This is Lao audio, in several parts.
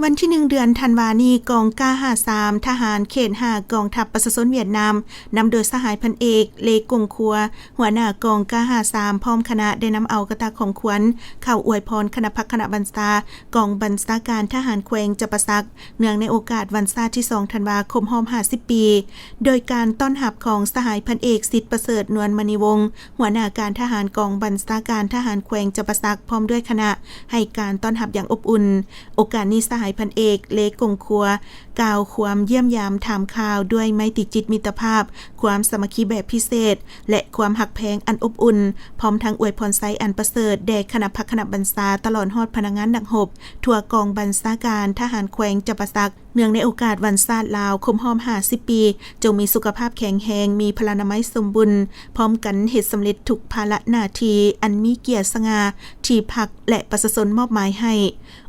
ວັນທີໜຶ່ງ ເດືອນທັນວານີ້, ກອງກ້າຫ້າສາມ ທະຫານເຂດຫ້າ ກອງທັບປະຊາຊົນຫວຽດນາມ ນຳໂດຍສະຫາຍພັນເອກ ເລກົງຄົວ ຫົວໜ້າກອງກ້າຫ້າສາມ ພ້ອມຄະນະ ໄດ້ນຳເອົາກະຕ່າຂອງຂວັນເຂົ້າອວຍພອນຄະນະພັກຄະນະບັນຊາ ກອງບັນຊາການທະຫານແຂວງຈຳປາສັກ ເນື່ອງໃນໂອກາດວັນຊາດທີສອງ ທັນວາ ຄົບຮອບຫ້າສິບປີ ໂດຍການຕ້ອນຮັບຂອງສະຫາຍພັນເອກ ສິດປະເສີດ ນວນມະນີວົງ ຫົວໜ້າການທະຫານກອງບັນຊາການທະຫານແຂວງຈຳປາສັກ ພ້ອມດ້ວຍຄະນະ ໃຫ້ການຕ້ອນຮັບຢ່າງອົບອຸ່ນ. ໂອກາດນີ້ ສະຫາຍພັນເອກ ເລກົງຄົວ ກ່າວຄວາມຢ້ຽມຢາມຖາມຂ່າວດ້ວຍໄມຕີຈິດມິດຕະພາບ, ຄວາມສາມັກຄີແບບພິເສດ ແລະ ຄວາມຮັກແພງອັນອົບອຸ່ນ, ພ້ອມທັງອວຍພອນໄຊອັນປະເສີດແດ່ຄະນະພັກຄະນະບັນຊາ ຕະຫຼອດຮອດພະນັກງານນັກຮົບທົ່ວກອງບັນຊາການທະຫານແຂວງຈຳປາສັກ ເນື່ອງໃນໂອກາດວັນຊາດລາວຄົບຮອບຫ້າສິບປີ, ຈົ່ງມີສຸຂະພາບແຂງແຮງ, ມີພະລານາໄມສົມບູນ, ພ້ອມກັນເຮັດສຳເລັດທຸກພາລະໜ້າທີ່ອັນມີກຽດສະຫງ່າທີ່ພັກ ແລະ ປະຊາຊົນມອບໝາຍໃຫ້.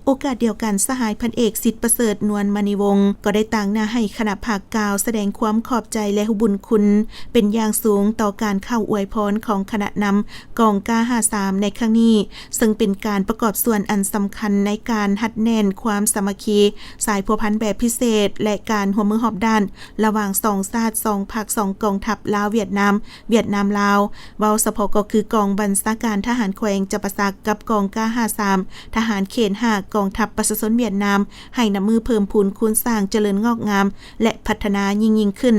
ໂອກາດດຽວກັນ, ສະຫາຍພັນເອກ ສິດປະເສີດ ນວນມະນີວົງ ກໍໄດ້ຕາງໜ້າໃຫ້ຄະນະພັກກ່າວສະແດງຄວາມຂອບໃຈ ແລະ ຮູ້ບຸນຄຸນເປັນຢ່າງສູງຕໍ່ການເຂົ້າອວຍພອນຂອງຄະນະນຳກອງກ້າຫ້າສາມໃນຄັ້ງນີ້, ເຊິ່ງເປັນການປະກອບສ່ວນອັນສຳຄັນໃນການຮັດແໜ້ນຄວາມສາມັກຄີ, ສາຍພົວພັນແບບພິເສດ ແລະ ການຮ່ວມມືຮອບດ້ານລະຫວ່າງສອງຊາດ, ສອງພັກ, ສອງກອງທັບ ລາວ-ຫວຽດນາມ, ຫວຽດນາມ-ລາວ. ເວົ້າສະເພາະກໍຄືກອງບັນຊາການທະຫານແຂວງຈຳປາສັກ ກັບກອງກ້າຫ້າສາມ ທະຫານເຂດຫ້າ ກອງທັບປະຊາຊົນຫວຽດນາມ ໃຫ້ນັບມື້ເພີ່ມພູນຄູນສ້າງ, ຈະເລີນງອກງາມ ແລະ ພັດທະນາຍິ່ງໆຂຶ້ນ.